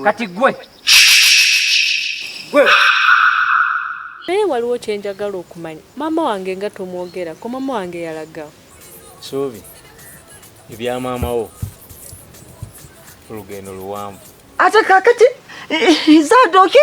Kati gwe gwe Naye waliwo kyenjagala okumanya, maama wange nga tomwogerako, maama wange yalaga. Suubi, ebya maama wo olugendo luwanvu. Ate kakati Zadoki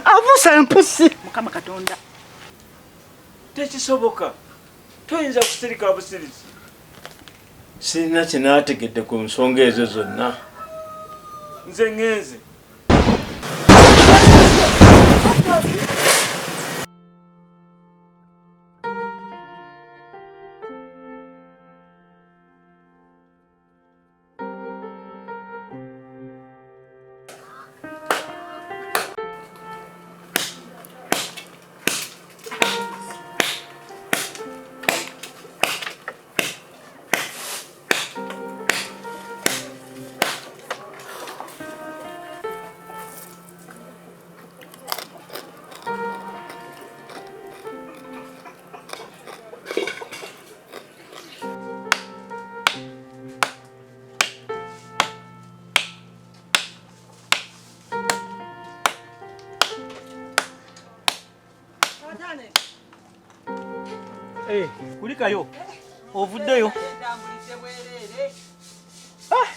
abuusa empusi. Mukama Katonda. Tekisoboka, toyinza kusirika busirisi. Sirina kye naategedde ku nsonga ezo zonna. Nze ŋŋenze. Eh, kulikayo ovuddeyo. Ah!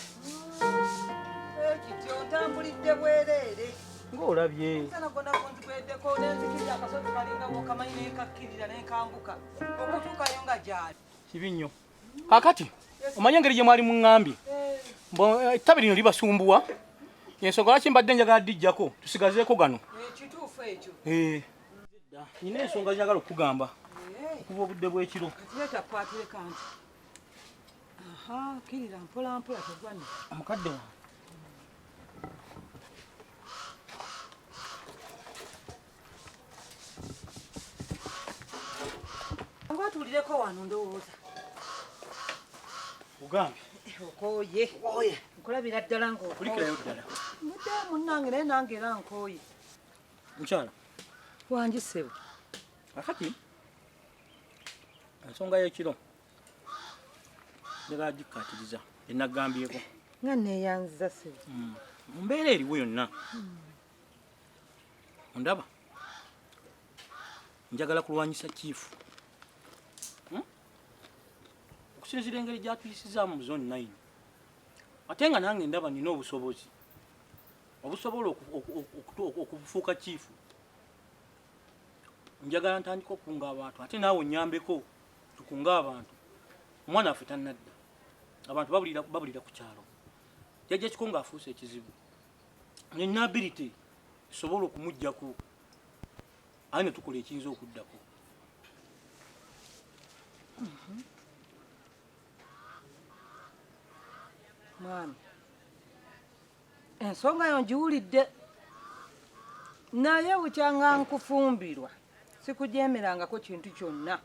Ntambulidde bwereere ng'olabye kibi nnyo. Kaakati omanye engeri gye mwali muŋŋambye eh, ettabi lino libasumbuwa, ensonga lwaki mbadde njagala dijjako tusigazeeko gano. Eh, nina ensonga njagala okukugamba okuva obudde bw'ekiro. Mukadde wange Ngwatulireko wano ndowooza. Ugambye. Okooye. Okooye. Nkulabira ddala ng'okooye. Kulikirayo ddala. Mudde munnange naye nange era nkooye. Mukyala. Wangi ssebo. Kakati ensonga y'ekiro njagala gikkaatiriza enagambyeko. Nga neeyanziza ssebo. Mu mbeera eriwo yonna. Ondaba njagala kulwanyisa kiifu hmm? Okusinziira engeri gyatuyisizaamu mu zone 9 ate nga nange ndaba nina obusobozi obusobola okufuuka kiifu. Njagala ntandika okukunga abantu ate naawe onyambeko tukunge abantu. Omwana waffe tannadda, abantu babulira ku kyalo. Jjajja Kikongo afuuse ekizibu, nina ability esobola okumuggyako aye ne tukola ekiyinza okuddako. Mwami, ensonga yo ngiwulidde, naye bukyanga nkufumbirwa sikujeemerangako kintu kyonna,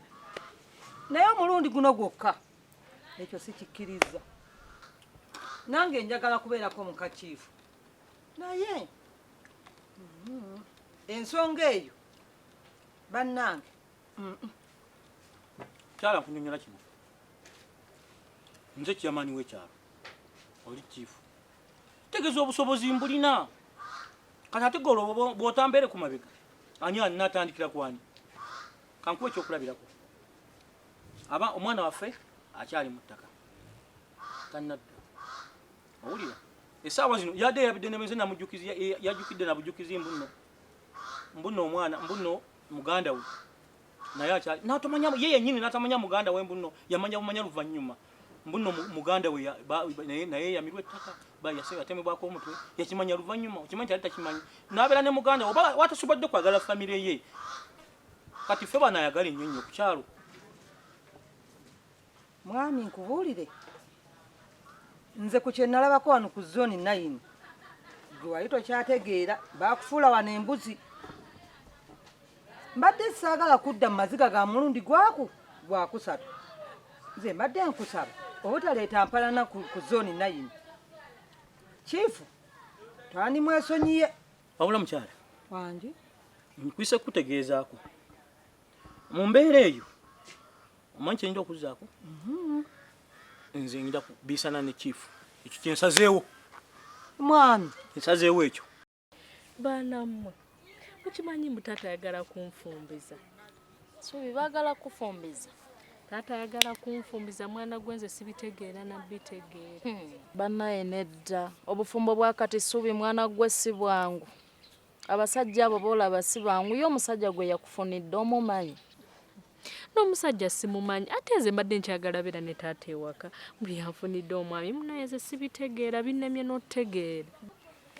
naye omulundi guno gwokka ekyo sikikkiriza. Nange njagala kubeerako mu kakiifu, naye ensonga eyo bannange. Kyala nkunyonyola kino, nze chairman w'ekyalo, oli chief, tegeeza obusobozi mbulina. Kati ate gwe olwo bw'otambeere ku mabega ani anatandikira kwani? Kankuwa ekyokulabirako, aba omwana waffe akyali mu ttaka tannadda, owulira essaawa zino yadde yabidde nebenze namujjukizi, yajjukidde nabujukizi mbunno mbunno omwana mbunno muganda we naye akyali natomanya ye yennyini natamanya muganda we mbunno yamanya bumanya luvannyuma mbunno muganda we naye yamirwa ettaka yatemebwako omutwe yakimanya luvannyuma, okimanyi kyali takimanyi nabeera ne muganda we oba watasobodde kwagala famire ye. Kati ffe banayagala ennyo nnyo ku kyalo. Mwami nkubuulire, nze ku kye nalabako wano ku zooni 9 gwe wali tokyategeera, baakufuula wano embuzi. Mbadde saagala kudda mu maziga ga mulundi gwaku gwakusatu. Nze mbadde nkusaba obutaleeta mpalana ku zooni 9. Kiifu Twandimwesonyiye. Wabula mukyala Wangi. Nkwise kutegeezaako. Mu mbeera eyo omanyi kye nyinza okuzzaako? Nze ngenda kubiisana ne chief. Ekyo kye nsazeewo. Mwami. Nsazeewo ekyo. Baana mmwe, mukimanyi mbu taata ayagala kunfumbiza. Suubi baagala kufumbiza. Taata ayagala kunfumbiza mwana gwe nze sibitegeera na bitegeera. Bannaye nedda. Obufumbo bwa kati Suubi mwana gwe si bwangu. Abasajja abo b'olaba si bangu. Ye omusajja gwe yakufunidde omumanyi? N'omusajja simumanyi ate nze mbadde nkyagala beera ne taata ewaka. Mbu yanfunidde omwami munaye nze sibitegeera binnemye n'okutegeera.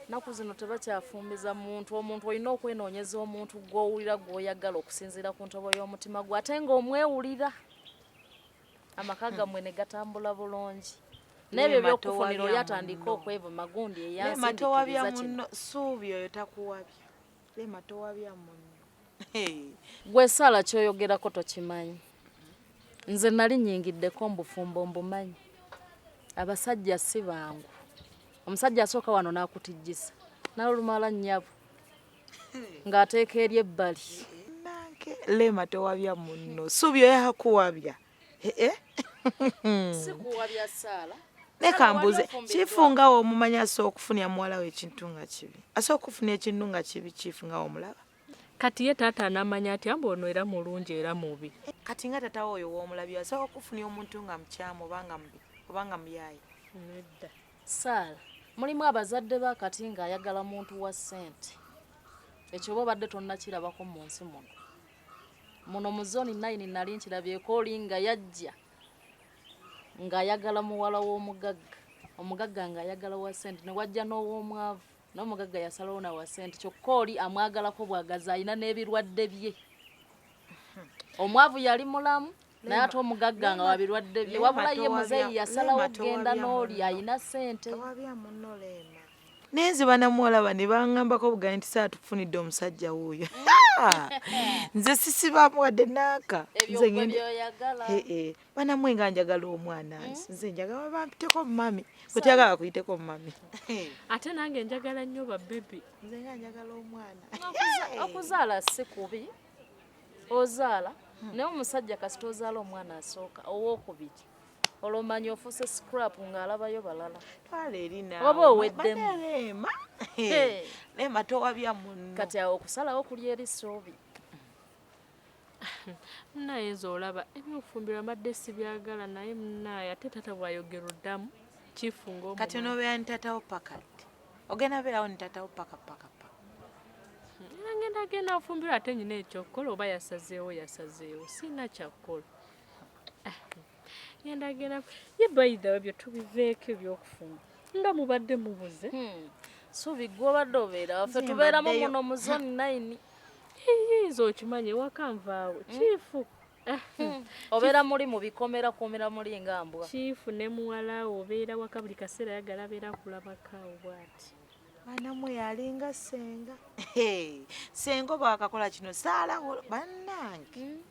Nnaku zino tebakyafumbiza muntu. Omuntu olina okwenoonyeza omuntu gw'owulira gw'oyagala okusinziira ku ntobo y'omutima gwo ate ng'omwewulira. Amaka gammwe ne gatambula bulungi. N'ebyo Lema ebyokufunira towabya oli atandika munno. okwevuma gundi Lema towabya eyansindiikiriza kino. munno. Ssuubi oyo takuwabya. Lema towabya munno. Gwe Saala ky'oyogerako tokimanyi. Nze nali nnyingiddeko mu bufumbo mbumanyi. Abasajja si bangu. Omusajja asooka wano n'akutijjisa. N'olumala nnyabo. Ng'ateeka eri ebbali. Nange Lema towabya munno. Ssuubi oyo akuwabya. Sikuwabya Saala. Leka mbuze, chifu nga w'omumanyi asobola okufunira muwala we ekintu nga kibi. Asobola okufunira ekintu nga kibi chifu nga w'omulaba. Kati ye taata anaamanya atya mbu ono era mulungi era mubi? Kati nga taata we oyo w'omulabye asobola okufunira omuntu nga mukyamu oba nga mubi oba nga muyaaye? Nedda. Saala, mulimu abazadde ba kati ng'ayagala muntu wa ssente. Ekyo oba obadde tonnakirabako mu nsi muno. Muno mu zooni 9 nali nkirabyeko oli nga yajja ng'ayagala muwala w'omugagga. Omugagga ng'ayagala wa ssente ne wajja n'ow'omwavu. N'omugagga yasalawo na wa ssente kyokka oli amwagalako bwagazi alina n'ebirwadde bye. Omwavu yali mulamu naye ate omugagga nga wa birwadde bye. Wabula ye muzeeyi yasalawo okugenda n'oli alina ssente. Towabya munno Lema. Naye nze banamuwala bano bangambako bugaye nti Saala tukufunidde omusajja wuuyo. Nze sisibamu wadde naaka. Ebyo Nze gwe ngende- by'oyagala. Banamwe nga njagala omwana nze njagala bampiteko mumami. Bwe teyagala kuyiteko mumami. Ate nange njagala nnyo ba baby. Nze nga njagala omwana. Okuzaala si kubi. Ozaala naye omusajja kasita ozaala omwana asooka owookubiri. Olwo omanya ofuuse scrap ng'alabayo balala. Twala eri naawe. Oba oweddemu. Bane Lema. Lema towabya munno. Kati awo okusalawo kuli eri ssuubi. Munnaye nze olaba ebyokufumbirwa mbadde sibyagala naye munnaye ate taata bw'ayogera oddamu kifu ng'omumanyi. Kati onoobeera ne taata wo paka ddi? Ogenda beerawo ne taata wo paka paka paka. Era ngenda genda nfumbirwa ate nnyina ekyokukola oba yasazeewo yasazeewo sirina kyakukola. Ngenda genda ye by the way byo tubiveeko ebyokufumba nga mubadde mubuze. Ssuubi gwe obadde obeera waffe Nze tubeeramu mbaddeyo. muno mu zone 9. Yinza okimanye ewaka nvaawo kiifu. Obeera muli mu bikomera kumira muli nga mbwa. Kiifu ne muwala wo obeera waka buli kaseera ayagala abeera akulabako awo bw'ati. Banamwe yalinga ssenga. Ssenga oba wakakola kino Saala bannange.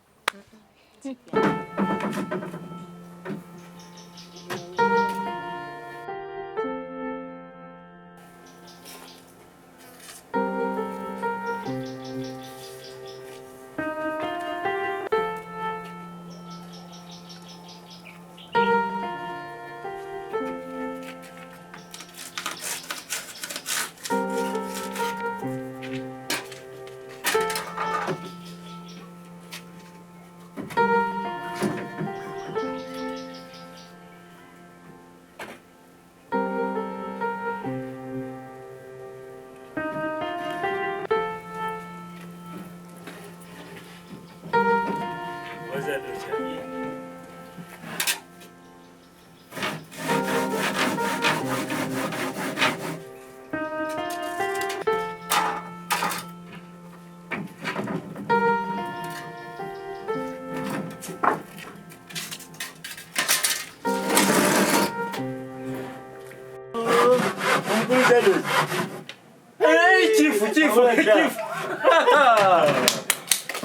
Chifu, chifu, chifu.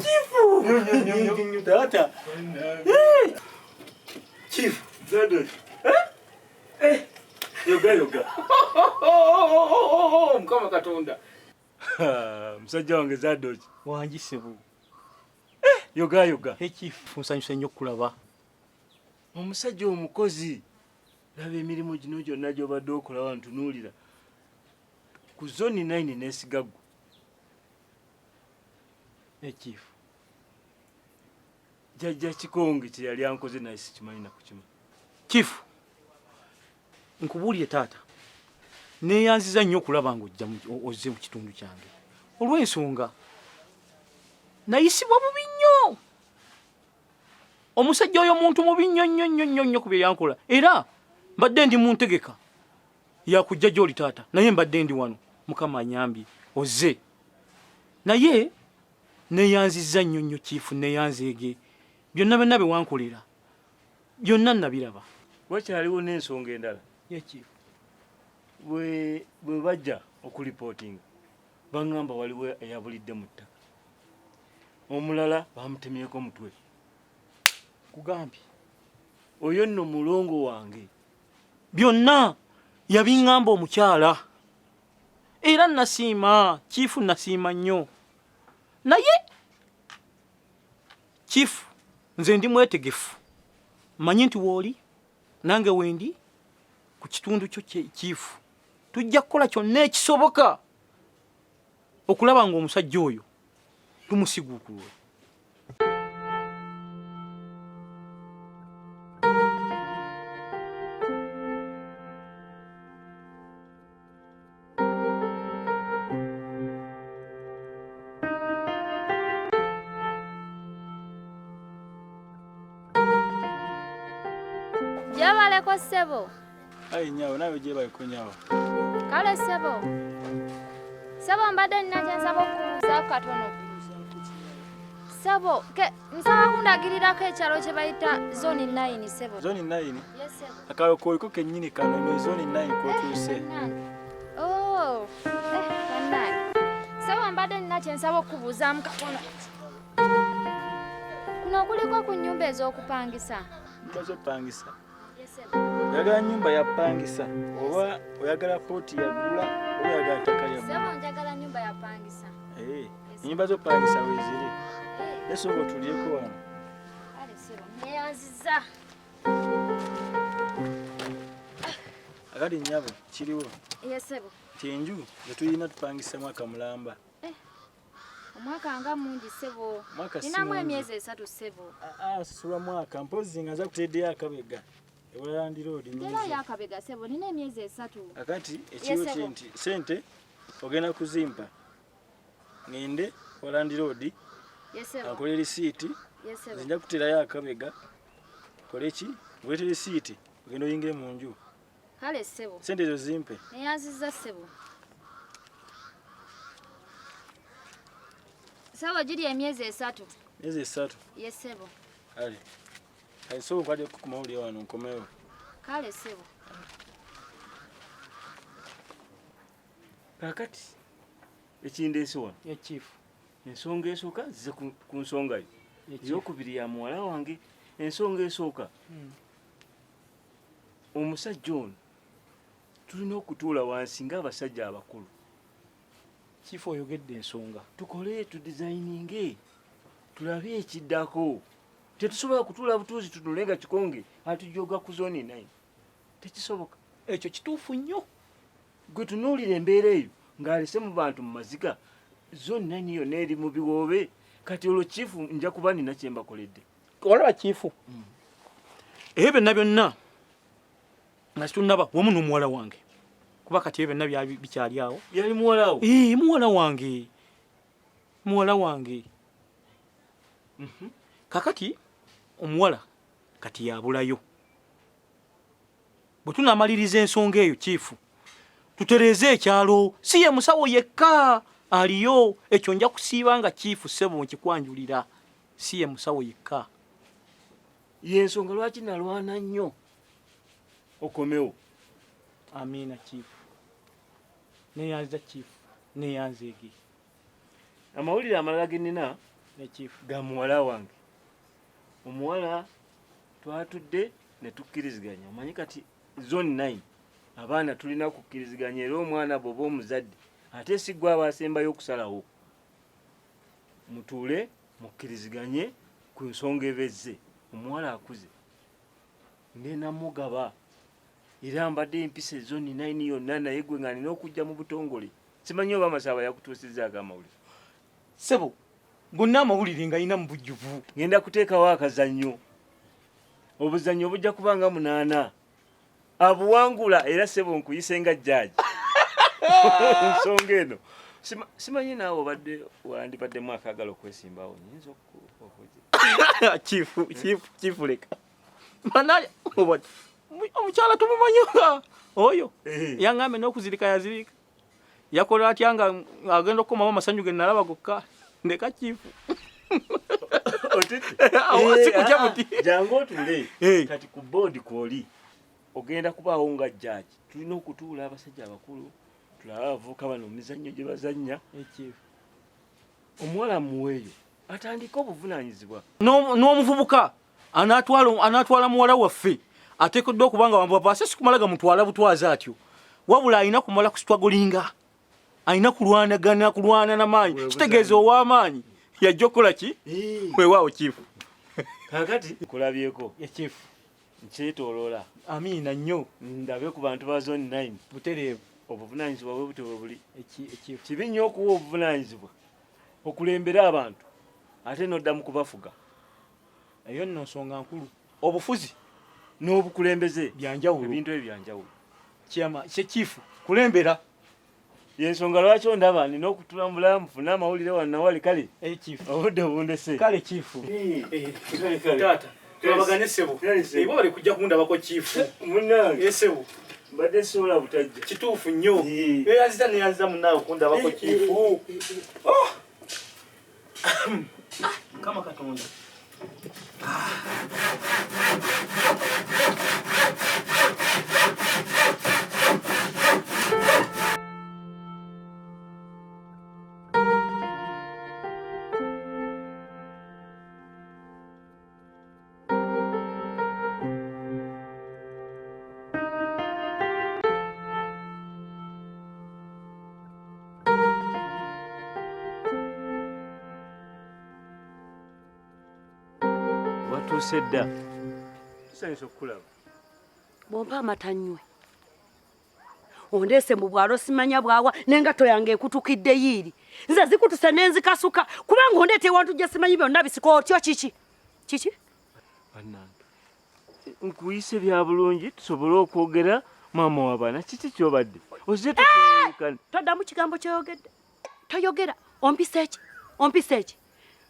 Chifu. Tata. Chifu. Yoga yoga. Mukama Katonda. Musajja wange Zadoki. Wangi ssebo. Yoga yoga. Ekifu nsanyuse nnyo okulaba. Omusajja omukozi. Laba emirimu gino gyonna gy'obadde okola wantunuulira. Ku zoni 9 neesiga ggwe. Ekifu. Jjajja Kikonge kye yali ankoze naye sikimanyi na kukimanyi. Kifu. Nkubuulire taata. Neeyanziza nnyo okulaba ng'ojja ozze mu kitundu kyange. Olw'ensonga nayisibwa bubi nnyo. Omusajja oyo muntu mubi nnyo nnyo nnyo nnyo nnyo ku bye yankola. Era mbadde ndi mu ntegeka ya kujja gy'oli taata, naye mbadde ndi wano. Mukama anyambye ozze. Naye neeyanzizza nnyo nnyo kiifu, neeyanzeege. Byonna byonna bye wankolera byonna nabiraba. Wakyaliwo n'ensonga endala. Ye kiifu. Bwe bajja okulipootinga baŋŋamba waliwo eyabulidde mu ttaka. Omulala bamutemyeko omutwe. Kugambye. Oyo nno mulongo wange. Byonna yabiŋŋamba omukyala. Era nasiima, kiifu nasiima nnyo. Naye kiifu nze ndi mwetegefu. Mmanyi nti wooli nange wendi ku kitundu kyo kiifu. Tujja kukola kyonna ekisoboka okulaba ng'omusajja oyo tumusiguukulula. Gyebaleko ssebo. Ayi nyawo nawe gyebaleko nyawo. Kale ssebo. Ssebo mbadde nina kye nsaba okukubuuzaako katono. Ssebo, nsaba kundagirirako ekyalo kye bayita zone 9 ssebo. Zone 9? Yes ssebo. Akalo koliko kennyini kano eno zone 9 k'otuuse. Oh, bannange. Ssebo mbadde nina kye nsaba okukubuuzaamu katono. Kuno kuliko ku nnyumba ez'okupangisa. Nyumba z'okupangisa? Oyagala nnyumba ya pangisa oba oyagala ppooti ya ggula oba oyagala ttaka lya ggula? Ssebo njagala nnyumba ya pangisa. Ennyumba z'okupangisa weeziri. Naye sooka otulyeko wano. Kale ssebo neeyanzizza. Akati nnyabo kiriwo. Ye ssebo. Nti enju ze tulina tupangisa mwaka mulamba. Omwaka nga mungi ssebo. Ninamu emyezi 3 ssebo. Sasulwa mwaka mpozzi nga nza kuteeddeyo akabega. Ewa landiroodi Ntera yakabega ssebo nina emyezi 3. Akati ekiriwo kye nti ssente ogenda kuzimpa. Ngende wa landiroodi. Akole risiiti. Nze nja kuteerayo akabega. Kole ki? Nkuleete risiiti ogenda oyingire mu nju. Kale ssebo. Ssente ezo zimpe. Neeyanzizza ssebo. Ssebo giri emyezi 3. Myezi 3? Ye ssebo. Kale. Kale ssebo nkwate ku mawulire wano nkomewo. Kale ssebo. Kaakati ekindeese wano. Ye chief. Ensonga esooka nzize ku nsonga yo. Ey'okubiri ya muwala wange. Ensonga esooka. Omusajja ono tulina okutuula wansi ng'abasajja abakulu. Chief oyogedde ensonga. Tukole tudizayininge tulabe ekiddako. Tetusobola kutuula butuuzi tutunule nga Kikonge atujooga ku zone 9. Tekisoboka. Ekyo kituufu nnyo. Gwe tunuulira embeera eyo ng'alese mu bantu mu maziga. Zone 9 yonna eri mu biwoobe. Kati olwo chief nja kuba nina kye mbakoledde. Olaba chief. Ebyo byonna byonna nga situnnaba wamu n'omuwala wange. Kuba kati ebyo byonna bikyali awo. Yali muwala wo? Muwala wange. Muwala wange. Kakati omuwala kati yabulayo. Bwe tunaamaliriza ensonga eyo chief, tutereeze ekyalo, si ye musawo yekka aliyo. Ekyo nja kusiiba nga chief ssebo nkikwanjulira, si ye musawo yekka. Y'ensonga lwaki nalwana nnyo okomewo. Amiina chief. Neeyanza chief, neeyanzeege. Amawulire amalala ge nnina Ne chief. ga muwala wange. Omuwala twatudde ne tukkiriziganya. Omanyi kati zone 9 Abaana tulina kukkiriziganya era omwana bw'oba omuzadde ate si ggwe aba asembayo okusalawo. Mutuule mukkiriziganye ku nsonga eba ezze. Omuwala akuze ngenda mugaba era mbadde empisa ezo nina yonna naye gwe nga nina okujja mu butongole. Simanyi oba Masaba yakutuusizzaako amawulire. Ssebo gonna amawulire ngalina mu bujjuvu. Ngenda kuteekawo akazannyo. Obuzannyo bujja kuba nga munaana. Abuwangula era ssebo nkuyise nga jjaaji. Nsonga eno. Simanyi naawe obadde wandibaddemu akaagala okwesimbawo. Nyinza okuja. Chifu, chifu, chifu leka. Banaye, omukyala tumumanyi oyo. Yangambe n'okuzirika yazirika. Yakola atya nga agenda okukomawo amasanyu ge nalaba gokka. Ndeka chifu. Sikutya buti. Jangu otuule. Kati ku boodi kw'oli ogenda kubaawo nga jjaaji. Tulina okutuula abasajja abakulu tulabe abavubuka bano emizannyo gye bazannya. Omuwala muweeyo atandike obuvunaanyizibwa. N'omuvubuka anaatwala muwala waffe ateekeddwa okuba nga wamubava ase sikumala gamutwala butwazi atyo, wabula alina kumala kusitwagolinga, alina kulwanagana, kulwana n'amaanyi. Kitegeeza ow'amaanyi yajja okukola ki? Weewaawo chifu. Kaakati nkulabyeko. Chifu. Nkyetooloola. Amiina nnyo. Ndabe ku bantu ba zone 9. Butereevu. Obuvunaanyizibwa bwe butyo bwe buli. Kibi nnyo okuwa obuvunaanyizibwa okulembera abantu ate n'odda mu kubafuga. Eyo nno nsonga nkulu. Obufuzi n'obukulembeze byanjawulo. Ebintu ebyo byanjawulo. Kyama kye chifu kulembera. Yensonga lwaki ondaba nina okutula mu bulamu nfune amawulire wano nawali kale. Chifu. Obudde bundese. Kale chifu. Taata, tulabagane ssebo. Bw'obale kujja kundabako chifu. Munnange. Ssebo. Mbadde sobola butajja. Kituufu nnyo. Neyanziza neyanziza munnaawe kundabako chifu. Kama Katonda. Watuuse dda. Tusanyusa okukulaba. Bw'ompa amata nnywe. Ondeese mu bwalo simanya bwawa n'engatto yange ekutukidde yiiri. Nze zikutuse ne nzikasuka kubanga ondeeta ewantu gye simanyi byonna bisika otyo kiki? Kiki? Bannange, nkuyise bya bulungi tusobole okwogera maama w'abaana. Kiki ky'obadde? Ozze tukweyukana. Toddamu kigambo ky'oyogedde. Toyogera. Ompisa eki? Ompisa eki?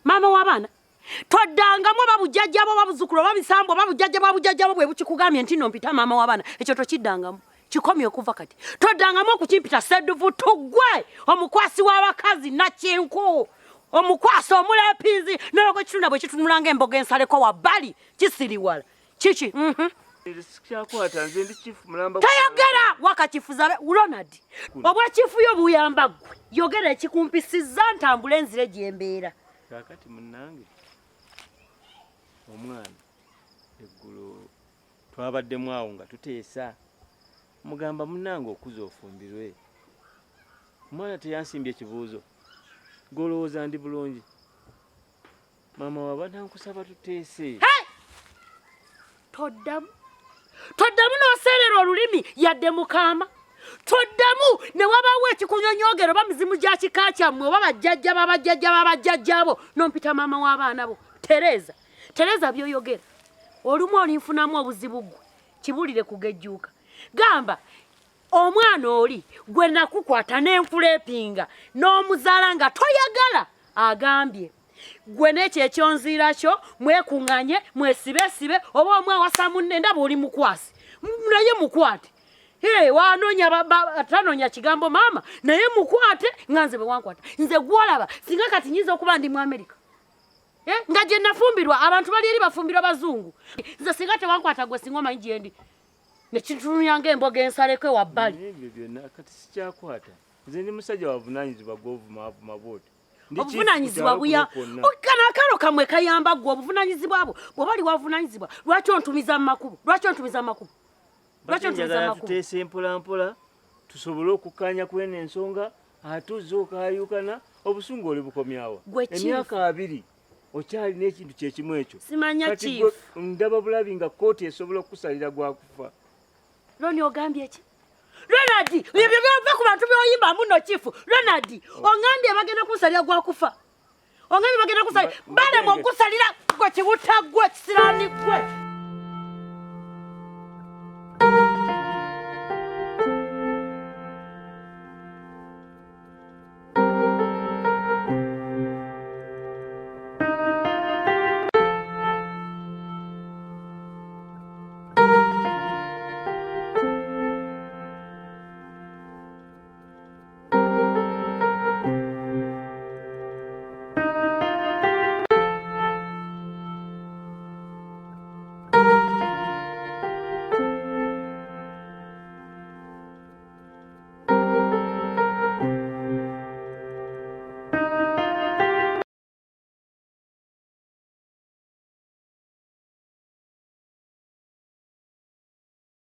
Maama w'abaana. Toddangamu oba bujjajjabo oba buzzukulu oba bisambu oba bujjajja bwa bujjajjabo bwe bukikugambye nti nno mpita maama w'abaana. Ekyo tokiddangamu. Kikomye okuva kati. Toddangamu okukimpita Ssedduvutu ggwe omukwasi w'abakazi Nakinku. Omukwasi omuleepinzi n'olwekitunda bwe kitunula ng'emboga ensaleko wabbali kisiriwala. Kiki? Sikyakwata nze ndi chifu mulamba. Toyogera wakakifuza Ronald. Obwa chifu yo buyamba ggwe. Yogera ekikumpisizza ntambule nzire gye mbeera. Kaakati munnange omwana eggulo twabaddemu awo nga tuteesa. Mugamba munnange okuza ofumbirwe. Omwana teyansimbye kibuuzo. Ggwe ndi bulungi. Maama w'abaana nkusaba tuteese. Toddamu. Toddamu n'oseerera olulimi yadde mukaama. Toddamu ne wabaawo ekikunyonyoogera oba mizimu gya kika kyammwe oba bajjajja babajjajja babajjajjaabo n'ompita maama w'abaana bo. Tereza. Tereza by'oyogera. Olumu olinfunamu obuzibu ggwe. Kibulire kugejjuuka. Gamba omwana oli gwe nakukwata n'enkuleepinga n'omuzaala nga toyagala agambye. Gwe n'ekyo ekyonziira kyo mwekuŋŋanye mwesibesibe oba omwawasa munne ndaba oli mukwasi naye mukwate. Wanoonya tanoonya kigambo maama naye mukwate nga nze bwe wankwata. Nze gw'olaba singa kati nnyinza okuba ndi mu Amerika. Nga gye nafumbirwa abantu bali eri bafumbirwa bazungu. Nze singa tewankwata gwe singa omanyi gye ndi. Ne kitunulira ng'emboga ensaleko ewabbali. Ebyo byonna kati sikyakwata. Nze ndi musajja wavunaanyizibwa gw'ovumaavuma bw'otyo. Obuvunaanyizibwa buya kano akalo kamwe kayamba ggwe obuvunaanyizibwa bwo bw'oba oli wavunaanyizibwa lwaki ontumiza mu makubo? Lwaki ontumiza mu makubo? Lwaki ontuliza Njagala amakubo? tuteese mpolampola tusobole okukkaanya ku eno ensonga, ate ozze okaayuukana, obusungu oli bukomyawa. Gwe chief. Emyaka 20 okyalina ekintu kyekimu ekyo. Simanya Kati chief. gwe ndaba bulabi nga kkooti esobola okukusalira gwa kufa. Loni ogambye ki? Ronald, ebyo byova ku bantu by'oyimba muno chief. Ronald, ongambye bagenda kunsalira gwa kufa. Ongambye bagenda kunsalira. Balema okusalira gwe kiwuta gwe kisiraani gwe.